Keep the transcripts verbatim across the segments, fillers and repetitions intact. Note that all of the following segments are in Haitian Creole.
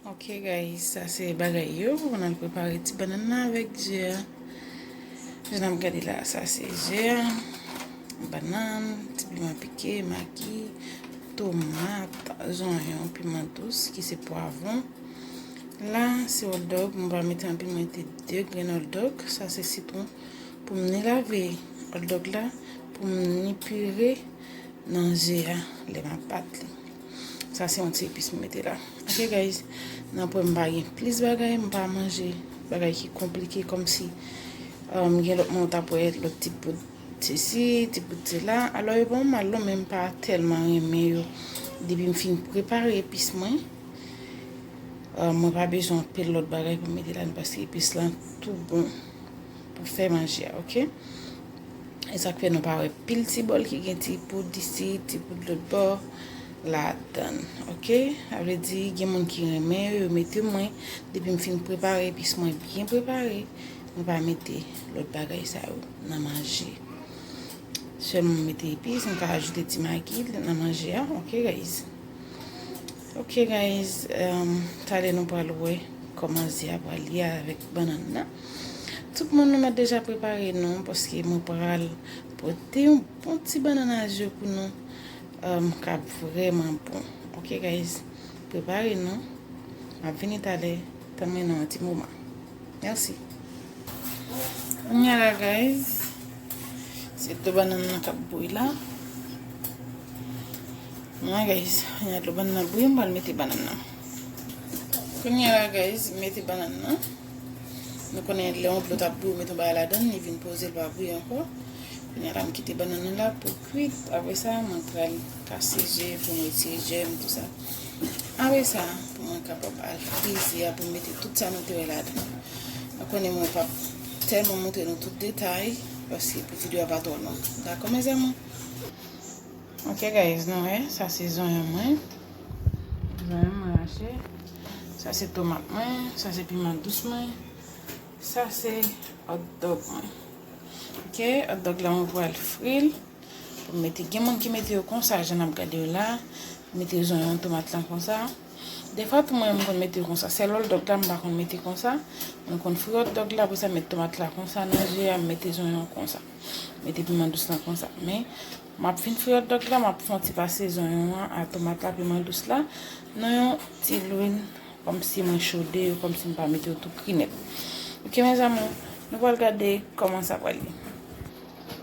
Ok guys, sa se bagay yo pou n al prepare ti bannann nan avèk je a. Jan n ap gade la, sa se je a, bannann, ti piman pike, magi, tomat, zonyon, piman dous ki se pwavwon. La se hot dog, mwen pa mete anpil, mwen mete de grenn hot dog. Sa se sitwon pou m ni lave hot dog la, pou m ni pire nan je a lè m ap bat li. Sa se yon ti epis m mete la. Ok guys, nan pwen m pa gen plis bagay, m pa manje bagay ki konplike kòmsi um, gen lòt mwen w t ap wè lòt ti poud sesi, ti poud sela. Alò yo bon mal non, men m pa tèlman renmen yo. Depi m fin prepare epis mwen, um, mwen pa bezwen anpil lòt bagay pou m mete ladan paske epis lan tou bon pou fè manje a, ok? E sa k fè nou pa wè pil ti bòl ki gen ti poud isit, ti poud lòt bò ladan, ok? Sa vle di gen moun ki renmen yo, yo mete mwen, depi m fin prepare epis mwen byen prepare, mwen pa mete lòt bagay sa yo nan manje. Sèlman m mete epis, m ka ajoute ti magi nan manje a, ok guys? Ok guys, um, talè nou pral wè kòman je a pral ye avèk bannann nan. Tout moun nou mèt deja prepare nou paske mwen pral pote yon bon ti bannann a je pou nou, um, k ap vrèman bon. Ok guys, prepare nou. M ap vini talè, tann mwen nan yon ti moman. Mèsi. Kounye a la guys, se dlo bannann nan k ap bouyi la. Kounye a guys, kounye a dlo bannann nan bouyi, m pral mete bannann nan. Kounye a la guys, m mete bannann nan. Nou konnen lè yon dlo t ap bouyi, ou mete yon bagay ladan, li vin poze, li pa bouyi ankò. Kounye a la, m kite bannann nan la pou kwit. Apre sa, mwen pral kase je pou m retire jèm, tou sa. Apre sa, pou mwen kapab al fri je a, pou m mete tout sa nou te wè ladan. Nou konnen mwen p ap tèlman montre nou tout detay, paske pou videyo a pa twò long. Dakò, mezanmi? Ok, guys, nou wè, sa se zonyon mwen. Zonyon mwen rache. Sa se tomat mwen, sa se piman dous mwen. Sa se hot dog mwen. Ok, hot dog la mwen pral fri l. Pou m mete, gen moun ki mete yo konsa, jan n ap gade yo la. Mete zonyon, tomat lan konsa. Defwa tou mwen, m konn mete yo konsa. Sèl hot dog la, m pa konn mete konsa. Mwen konn fri hot dog la, apre sa, m met tomat la konsa nan je a, m mete zonyon konsa. Mete piman dous lan konsa. Men, m ap fin fri hot dog la, m ap fè yon ti pase zonyon an a tomat la, piman dous la, nan yon ti lwil, kòmsi mwen chode yo, kòmsi m pa mete yo tou kri nèt. Ok, mezanmi, nou pral gade kòman sa pral ye.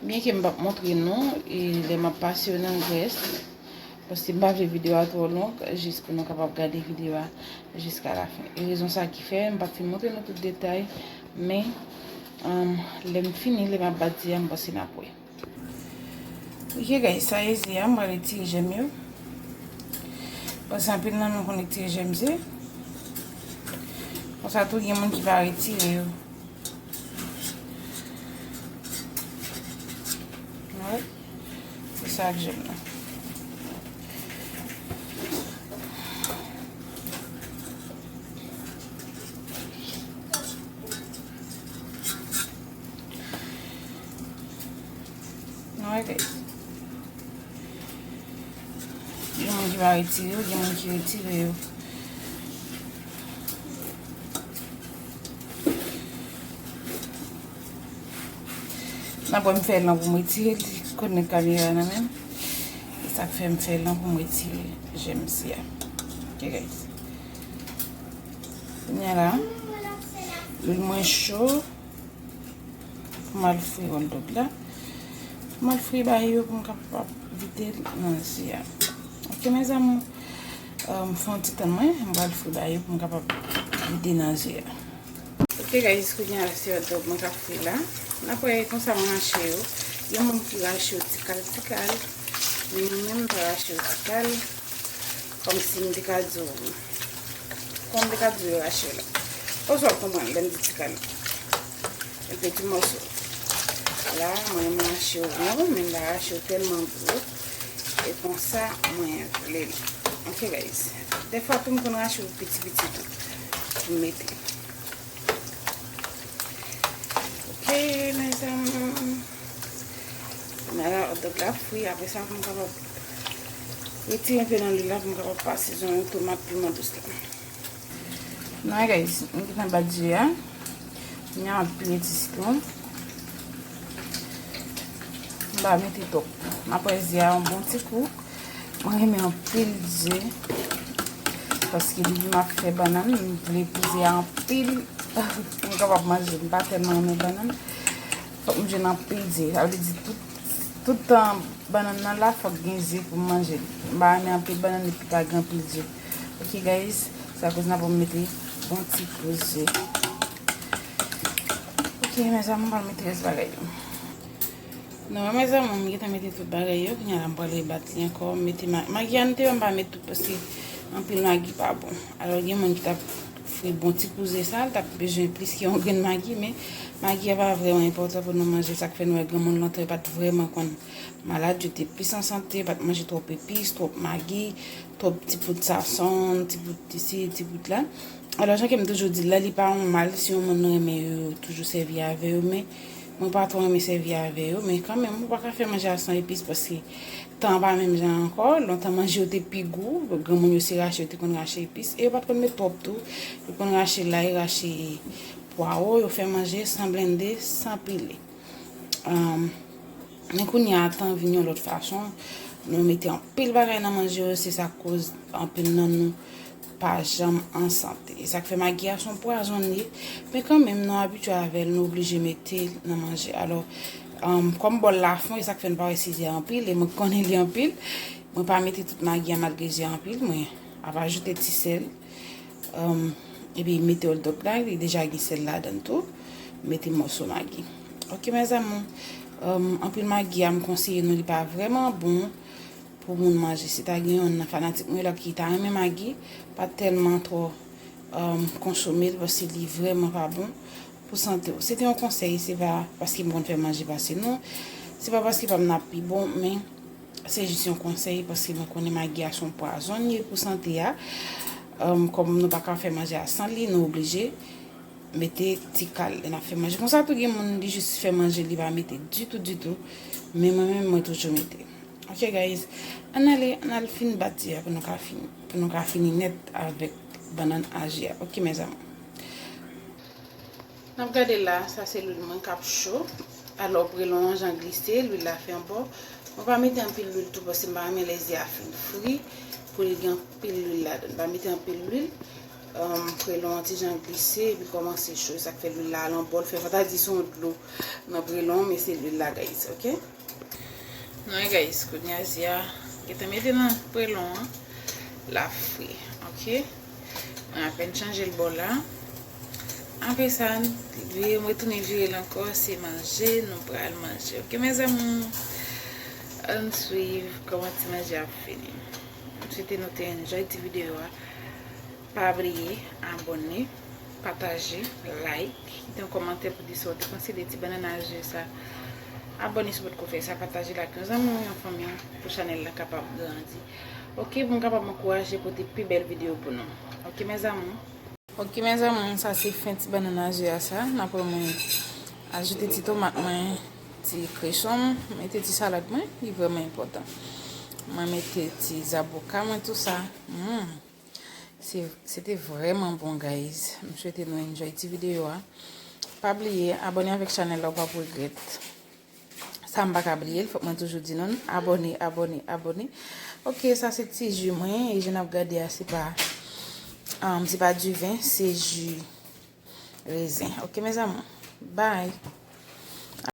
Byenke m p ap montre nou, e lè m ap pase yo nan grès, paske m pa vle videyo a twò long, jis pou nou kapab gade videyo a jiska la fen. E rezon sa ki fè m p ap fin montre nou tout detay, men, um, lè m fini, lè m ap bat je a, m panse n ap wè. Ok, guys, sa e je a, m pral retire jèm yo. Paske anpil nan nou konn retire jèm je. Konsa tou, gen moun ki pa retire yo. Alright. Se sa ak jèm nan. Alright, guys. Gen moun ki pa retire yo, gen moun ki retire yo. Nan pwen m fè lan pou m retire li, konnen kamera nan men m. E sa k fè m fè lan pou m retire jèm si a. Ok, guys. Kounye a la, lwil mwen cho. Pou m al fri hot dog la. Pou m al fri bagay yo pou m kapab vide l nan je a. Ok, mezanmi, euh, m fè yon ti tann mwen, m pral fri bagay yo pou m kapab vide nan je a. Ok, guys, kounye a se hot dog mwen k ap fri la. N ap wè konsa mwen rache yo. Gen moun ki rache yo ti kal, ti kal. Men mwen menm, m pa rache yo ti kal. Kòmsi m te ka di w, kòm m te ka di w yo rache la. Oswa w konprann lè m di ti kal. Yon peti mòso. La, mwen, m rache yo ron, men m pa rache yo tèlman gwo. E konsa, mwen vle l. Ok, guys. Dèfwa tou, m konn rache yo piti, piti tou. Pou m mete. Ok, mezanmi. Kounye a la, hot dog la fri. Apre sa, pou m kapab retire enpe nan lwil la, pou m kapab pase zonyon, tomat, piman dous la. Non, guys, m gentan bat je a. Kounye a m ap pile ti sitwon. M pa mete twòp. M ap wè je a yon bon ti kou. Mwen renmen anpil je. Paske depi m ap fè bannann, m vle pou je a anpil. Pou m kapab manje. M pa tèlman renmen bannann. Fòk m jwenn anpil je. Sa vle di tout, tout tan bannann nan la, fòk gen je pou m manje l. M pa renmen anpil bannann epi pa gen anpil je. Ok, guys, sa koz nan pou m mete bon ti kouz je. Ok, mezanmi, m pral mete rès bagay yo. Non, mezanmi, m gentan mete tout bagay yo. Kounye a la, m pral rebat li ankò. M mete ma-, magi a, nou te wè m pa met tout paske anpil magi pa bon. Alò, gen moun ki t ap fri bon ti kouz je sa, l t ap bezwen plis ke yon grenn magi, men magi a pa vrèman enpòtan pou nou manje. Sa k fè nou wè granmoun lontan yo pa t vrèman konn malad, yo te plis an sante, yo pa t manje twòp epis, twòp magi, twòp ti poud sazon, ti poud isi, ti poud la. Alò, jan ke m toujou di l la, li pa yon mal si yon moun nou renmen yo toujou sèvi avè yo, men mwen pa twò renmen sèvi avè yo, men kanmenm, ou pa ka fè manje a san epis paske tan an pa menm jan ankò. Lontan manje yo te pi gou, granmoun yo se rache yo te konn rache epis, e yo pa t konn met twòp tou. Yo konn rache lay, rache pwawo, yo fè manje san blende, san pile. Ahn, men kounye a, tan vin yon lòt fason. Nou mete anpil bagay nan manje yo, se sa k koz anpil nan nou pa janm an sante. E sa k fè magi a se yon pwazon li ye, men kanmenm, nou abitye avè l, nou oblije mete l nan manje. Alò, ahn, kòm bòl la fon, e sa k fè n pa wè si je a anpil, e mwen konnen li anpil, mwen pa mete tout magi a malgre je a anpil, mwen ap ajoute ti sèl. Ahn, epi mete oldòk la, li deja gen sèl ladan l tou. Mete mòso magi. Ok, mezanmi, ahn, anpil magi a, m konseye nou, li pa vrèman bon pou moun manje. Si ta gen yon nan fanatik mwen la ki ta renmen magi, pa tèlman twò, ahn, konsome l, paske li vrèman pa bon pou sante w. Se te yon konsèy, se pa paske m konn fè manje pase non. Se pa paske pa m nan pi bon, men se jis yon konsèy, paske mwen konnen magi a se yon pwazon li ye pou sante a. Ahn, kòm nou pa ka fè manje a san li, nou oblije mete ti kal lè n ap fè manje. Konsa tou, gen moun, li jis fè manje, li pa mete ditou, ditou. Men mwen menm, mwen toujou mete. Ok, guys, ann ale, ann al fin bat je a pou nou ka fini, pou nou ka fini nèt avèk bannann a je a. Ok, mezanmi. N ap gade la, sa se lwil mwen k ap cho. Alò, prelon an jan glise, lwil la fè yon bò. Mwen pa mete anpil lwil tou, paske m pa renmen lè je a fin fri, pou li gen anpil lwil ladan l. M pa mete anpil lwil. Ahn, prelon an ti jan glise, epi kòmanse cho, sa k fè lwil la al an bòl, fè fantadi se yon dlo nan prelon, men se lwil la, guys, ok? Non, guys, kounye a je a gentan mete nan prelon an, l ap fri, ok? Mwen apèn chanje l bò la. Apre sa, vire, m retounen vire l ankò, se manje nou pral manje, ok, mezanmi? Ann swiv kòman ti manje ap fini. M swete nou te enjoy ti videyo a. Pa bliye abòne, pataje, like, kite yon kòmantè pou di sa w te panse de ti bannann a je sa. Abòne si w potko fè sa, pataje l ak yon zanmi w, yon fanmi w, pou chanèl la kapab grandi. Ok, pou m kapab ankouraje pote pi bèl videyo pou nou. Ok, mezanmi? Ok, mezanmi, sa se fen ti bannann a je a sa. N ap wè mwen ajoute ti tomat mwen, ti kreson m, mete ti salad mwen, li vrèman enpòtan. Mwen mete ti zaboka mwen, tou sa. Mm. Se, se te vrèman bon, guys. M swete nou enjoy ti videyo a. Pa bliye, abòne avèk chanèl la, ou p ap regrèt. Sa m pa ka bliye l, fòk mwen toujou di nou, abòne, abòne, abòne. Ok, sa se ti ji mwen, e jan n ap gade a, se pa, um, se pa diven, se ji rezen. Ok, mezanmi, bye.